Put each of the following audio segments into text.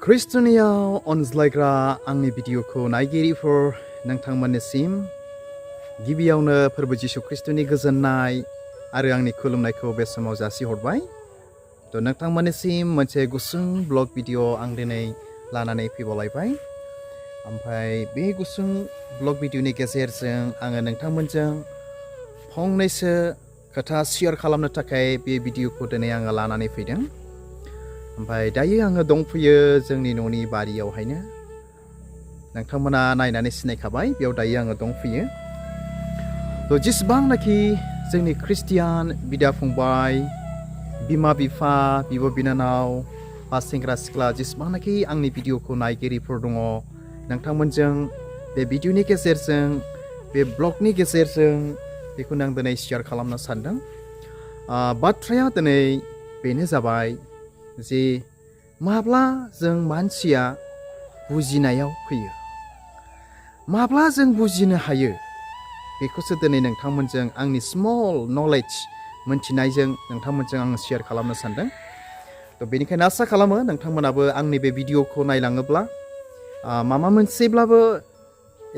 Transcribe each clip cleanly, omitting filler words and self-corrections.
खृष्टनियाव अनज्लायग्रा आंनि भिडिअखौ नायगिरिफोर नोंथांमोननिसिम गिबियावनो फोरबो जिशु खृष्टनि गोजोननाय आरो आंनि खुलुमनायखौ बे समाव जासिहरबाय। नोंथांमोननिसिम मोनसे गुसुं ब्लग भिडिअ आं दिनै लानानै फैबावलायबाय। ओमफ्राय बे गुसुं ब्लग भिडिअनि गेजेरजों आङो नोंथांमोनजों फंनैसो खोथा शेयार खालामनो थाखाय बे भिडिअखौ दिनै आङो लानानै फैदों। ओमफ्राय दायो आङो दंफैयो जोंनि न'नि बारियावहायनो। नोंथांमोना नायनानै सिनायखाबाय बेयाव दायो आङो दंफैयो। जेसेबांनाखि जोंनि ख्रिस्टियान बिदा फंबाय, बिमा बिफा, बिब' बिनानाव बा सेंग्रा सिख्ला जेसेबांनाखि आंनि भिडिअखौ नायगिरिफोर दङ, नोंथांमोनजों बे भिडिअनि गेजेरजों बे ब्लगनि गेजेरजों बेखौनो आं दिनै शेयार खालामनो सानदों। बाथ्राया दिनै बेनो जाबाय जे माब्ला जों मानसिया बुजिनायाव फैयो, माब्ला जों बुजिनो हायो, बेखौसो दिनै नोंथांमोनजों आंनि स्मल नलेज मोनथिनायजों नोंथांमोनजों आं शेयार खालामनो सानदों। बेनिखायनो आसा खालामो नोंथांमोनाबो आंनि बे भिडिअखौ नायलाङोब्ला माबा मोनसेब्लाबो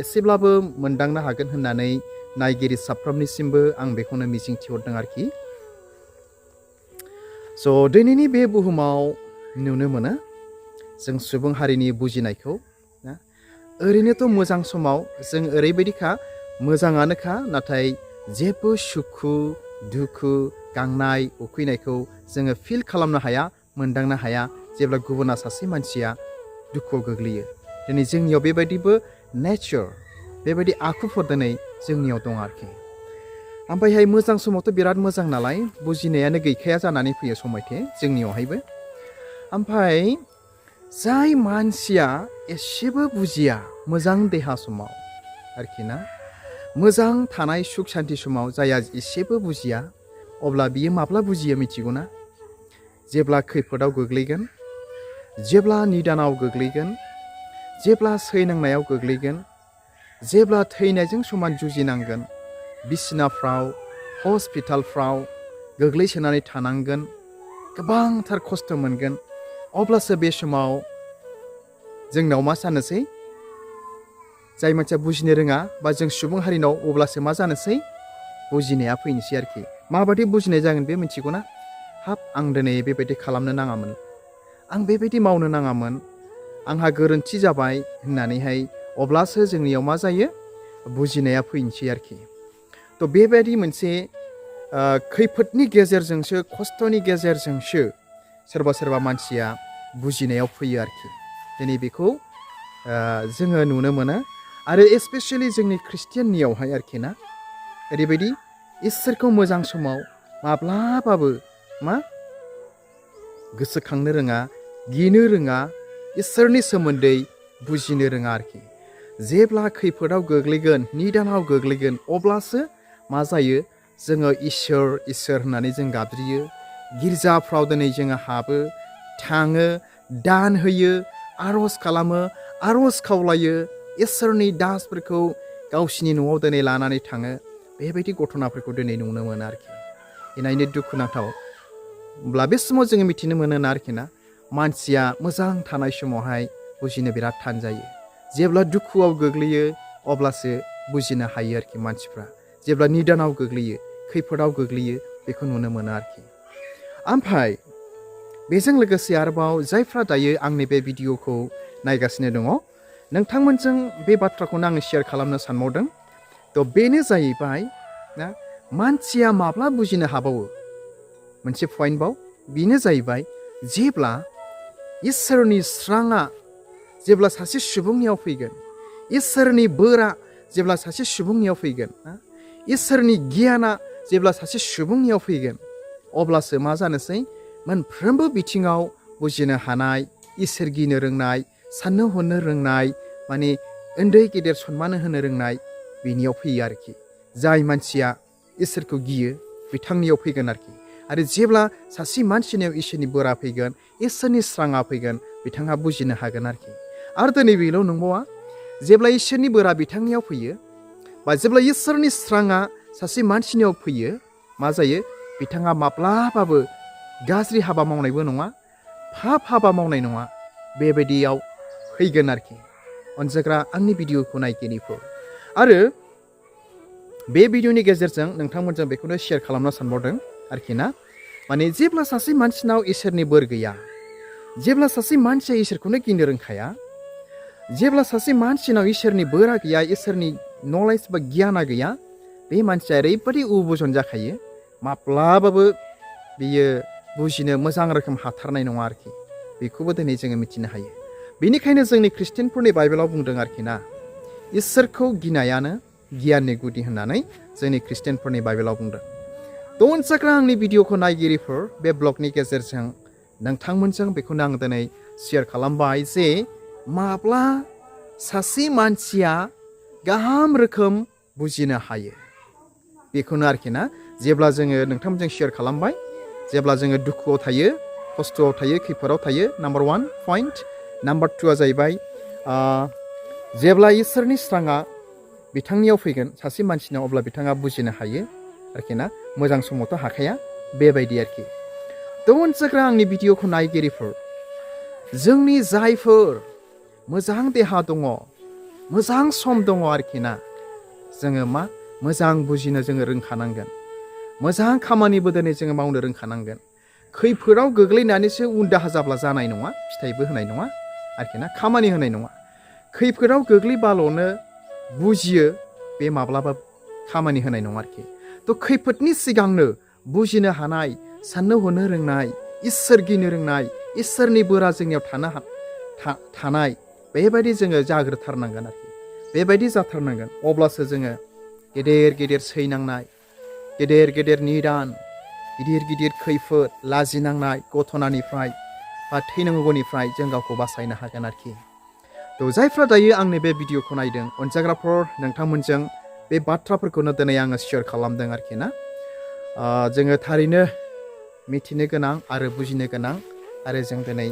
एसेब्लाबो मोनदांनो हागोन होननानै नायगिरि साफ्रोमनिसिमबो आं बेखौनो मिजिंथिहरदों आरोखि। दिनैनि बे बुहुमाव नुनो मोनो जों सुबुं हारिनि बुजिनायखौ। ओरैनोथ' मोजां समाव जों ओरैबायदिखा, मोजाङानोखा, नाथाय जेबो सुखु दुखु गांनाय उखैनायखौ जोङो फिल खालामनो हाया, मोनदांनो हाया जेब्ला गुबुना सासे मानसिया दुखुआव गोग्लैयो। दिनै जोंनियाव बेबायदिबो नेचार, बेबायदि आखुफोर दिनै जोंनियाव दं आरोखि। ओमफ्रायहाय मोजां समावथ' बिराद मोजां नालाय बुजिनायानो गैखाया जानानै फैयो समायथे जोंनियावहायबो। ओमफ्राय जाय मानसिया एसेबो बुजिया मोजां देहा समाव आरोखि ना, मोजां थानाय सुख सान्थि समाव जायहा एसेबो बुजिया, अब्ला बियो माब्ला बुजियो मिथिगौ ना? जेब्ला खैफोदाव गोग्लैगोन, जेब्ला निदानाव गोग्लैगोन, जेब्ला सैनांनायाव गोग्लैगोन, जेब्ला थैनायजों समान जुजिनांगोन, बिसिनाफ्राव हस्पिटालफ्राव गोग्लैसोनानै थानांगोन, गोबांथार खस्थ' मोनगोन, अब्लासो बे समाव जोंनाव मा जानोसै? जाय मानसिया बुजिनो रोङा बा जों सुबुं हारिनाव अब्लासो मा जानोसै? बुजिनाया फैनोसै आरोखि। माबादि बुजिनाय जागोन बे मिथिगौ ना? हाब, आं दिनै बेबायदि खालामनो नाङामोन, आं बेबायदि मावनो नाङामोन, आंहा गोरोन्थि जाबाय होननानैहाय अब्लासो जोंनियाव मा जायो? बुजिनाया फैनोसै आरोखि। बेबायदि मोनसे खैफोदनि गेजेरजोंसो, खस्थ'नि गेजेरजोंसो सोरबा सोरबा मानसिया बुजिनायाव फैयो आरोखि। दिनै बेखौ जोङो नुनो मोनो। आरो एस्पेसियेलि जोंनि ख्रिस्टियाननियावहाय आरोखि ना, ओरैबायदि इसोरखौ मोजां समाव माब्लाबाबो मा गोसोखांनो रोङा, गिनो रोङा, इसोरनि सोमोन्दै बुजिनो रोङा आरोखि। जेब्ला खैफोदाव गोग्लैगोन, निदानाव गोग्लैगोन, अब्लासो मा जायो? जोङो इसोर इसोर होननानै जों गाबज्रियो। गिर्जाफ्राव दिनै जोङो हाबो, थाङो, दान होयो, आर'ज खालामो, आर'ज खावलायो, इसोरनि दासफोरखौ गावसिनि न'आव दिनै लानानै थाङो। बेबायदि घटनाफोरखौ दिनै नुनो मोनो आरोखि। नायनो दुखुनांथाव। अब्ला बे समाव जोङो मिथिनो मोनो ना आरोखि ना, मानसिया मोजां थानाय समावहाय बुजिनो बिराद थान जायो। जेब्ला दुखुआव गोग्लैयो अब्लासो बुजिनो हायो आरोखि मानसिफ्रा। जेब्ला निदानाव गोग्लैयो, खैफोदाव गोग्लैयो, बेखौ नुनो मोनो आरोखि। ओमफ्राय बेजों लोगोसे आरोबाव जायफ्रा दायो आंनि बे भिडिअखौ नायगासिनो दङ, नोंथांमोनजों बे बाथ्राखौनो आङो शेयार खालामनो सानबावदों। बेनो जाहैबाय ना, मानसिया माब्ला बुजिनो हाबावो? मोनसे पइन्टबाव बेनो जाहैबाय जेब्ला इसोरनि स्राङा जेब्ला सासे सुबुंनियाव फैगोन, इसोरनि बोरा जेब्ला सासे सुबुंनियाव फैगोन, इसोरनि गियाना जेब्ला सासे सुबुंनियाव फैगोन, अब्लासो मा जानोसै? मोनफ्रोमबो बिथिङाव बुजिनो हानाय, इसोर गिनो रोंनाय, साननो हनो रोंनाय, माने उन्दै गेदेर सनमान होनो रोंनाय, बेनियाव फैयो आरोखि। जाय मानसिया इसोरखौ गियो बिथांनियाव फैगोन आरोखि। आरो जेब्ला सासे मानसिनियाव इसोरनि बोरा फैगोन, इसोरनि स्राङा फैगोन, बिथाङा बुजिनो हागोन आरोखि। आरो दिनै बेल' नंबावा, जेब्ला इसोरनि बोरा बिथांनियाव फैयो बा जेब्ला इसोरनि स्राङा सासे मानसिनियाव फैयो, मा जायो? बिथाङा माब्लाबाबो गाज्रि हाबा मावनायबो नङा, पाप हाबा मावनाय नङा, बेबायदियाव फैगोन आरोखि अनजाग्रा आंनि भिडिअखौ नायगिरिफोर आरो बे भिडिअनि गेजेरजों नोंथांमोनजों बेखौनो शेयार खालामनो सानबावदों आरोखि ना माने जेब्ला सासे मानसिनाव इसोरनि बोर गैया जेब्ला सासे मानसिया इसोरखौनो गिनो रोंखाया जेब्ला सासे मानसिनाव इसोरनि बोरा गैया इसोरनि नलेज बा गियाना गैया बे मानसिया ओरैबायदि उबुजन जाखायो माब्लाबाबो बियो बुजिनो मोजां रोखोम हाथारनाय नङा आरोखि बेखौबो दिनै जोङो मिथिनो हायो बेनिखायनो जोंनि ख्रिस्टियानफोरनि बाइबेलाव बुंदों आरोखि ना इसोरखौ गिनायानो गियाननि गुदि होननानै जोंनि ख्रिस्टियानफोरनि बाइबेलाव बुंदों थ' अनसाग्रा आंनि भिडिअखौ नायगिरिफोर बे ब्लगनि गेजेरजों नोंथांमोनजों बेखौनो आं दिनै शेयार खालामबाय जे माब्ला सासे मानसिया गाहाम रोखोम बुजिनो हायो बेखौनो आरोखि ना जेब्ला जोङो नोंथांमोनजों शेयार खालामबाय जेब्ला जोङो दुखुआव थायो खस्थ'आव थायो खैफोदाव थायो नाम्बार 1 पइन्ट नाम्बार 2आ जाहैबाय जेब्ला इसोरनि स्राङा बिथांनियाव फैगोन सासे मानसिनाव अब्ला बिथाङा बुजिनो हायो आरोखि ना मोजां समावथ' हाखाया बेबायदि आरोखि थ' अनसाग्रा आंनि भिडिअखौ नायगिरिफोर जोंनि जायफोर मोजां देहा दङ मोजां सम दङ आरोखि ना जोङो मा मोजां बुजिनो जोङो रोंखानांगोन मोजां खामानिबो दिनै जोङो मावनो रोंखानांगोन खैफोदाव गोग्लैनानैसो उन दाहा जाब्ला जानाय नङा फिथाइबो होनाय नङा आरोखि ना खामानि होनाय नङा खैफोदाव गोग्लैबाल'नो बुजियो बे माब्लाबा खामानि होनाय नङा आरोखि थ' खैफोदनि सिगांनो बुजिनो हानाय साननो हनो रोंनाय इसोर गिनो रोंनाय इसोरनि बोरा जोंनियाव थानाय बेबायदि जोङो जाग्रोथारनांगोन आरोखि बेबायदि जाथारनांगोन अब्लासो जोङो गेदेर गेदेर सैनांनाय गेदेर गेदेर निदान गिदिर गिदिर खैफोद लाजिनांनाय घटनानिफ्राय बा थैनांगौनिफ्राय जों गावखौ बासायनो हागोन आरोखि थ' जायफ्रा दायो आंनि बे भिडिअखौ नायदों अनजाग्राफोर नोंथांमोनजों बे बाथ्राफोरखौनो दिनै आङो शेयार खालामदों आरोखि ना जोङो थारैनो मिथिनो गोनां आरो बुजिनो गोनां आरो जों दिनै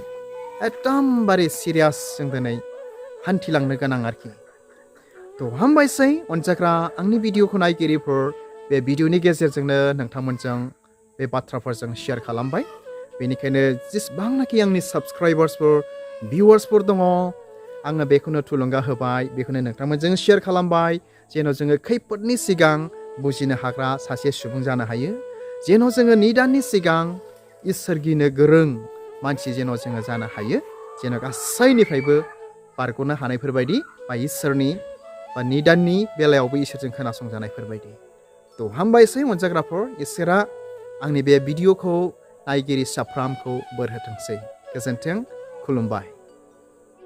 एकदमबारे सिरियास जों दिनै हान्थिलांनो गोनां आरोखि थ' हामबायसै अनजाग्रा आंनि भिडिअखौ नायगिरिफोर बे भिडिअनि गेजेरजोंनो नोंथांमोनजों बे बाथ्राफोरजों शेयार खालामबाय बेनिखायनो जेसेबांनाखि आंनि साबस्क्राइबार्सफोर भिउवार्सफोर दङ आङो बेखौनो थुलुंगा होबाय बेखौनो नोंथांमोनजों शेयार खालामबाय जेन' जोङो खैफोदनि सिगां बुजिनो हाग्रा सासे सुबुं जानो हायो जेन' जोङो निदाननि सिगां इसोर गिनो गोरों मानसि जेन' जोङो जानो हायो जेन' गासैनिफ्रायबो बारग'नो हानायफोरबायदि बा इसोरनि बा निदाननि बेलायावबो इसोरजों खोनासंजानायफोरबायदि थ' हामबायसै अनजाग्राफोर इसोरा आंनि बे भिडिअखौ नायगिरि साफ्रामखौ बोर होथोंसै गोजोन्थों खुलुमबाय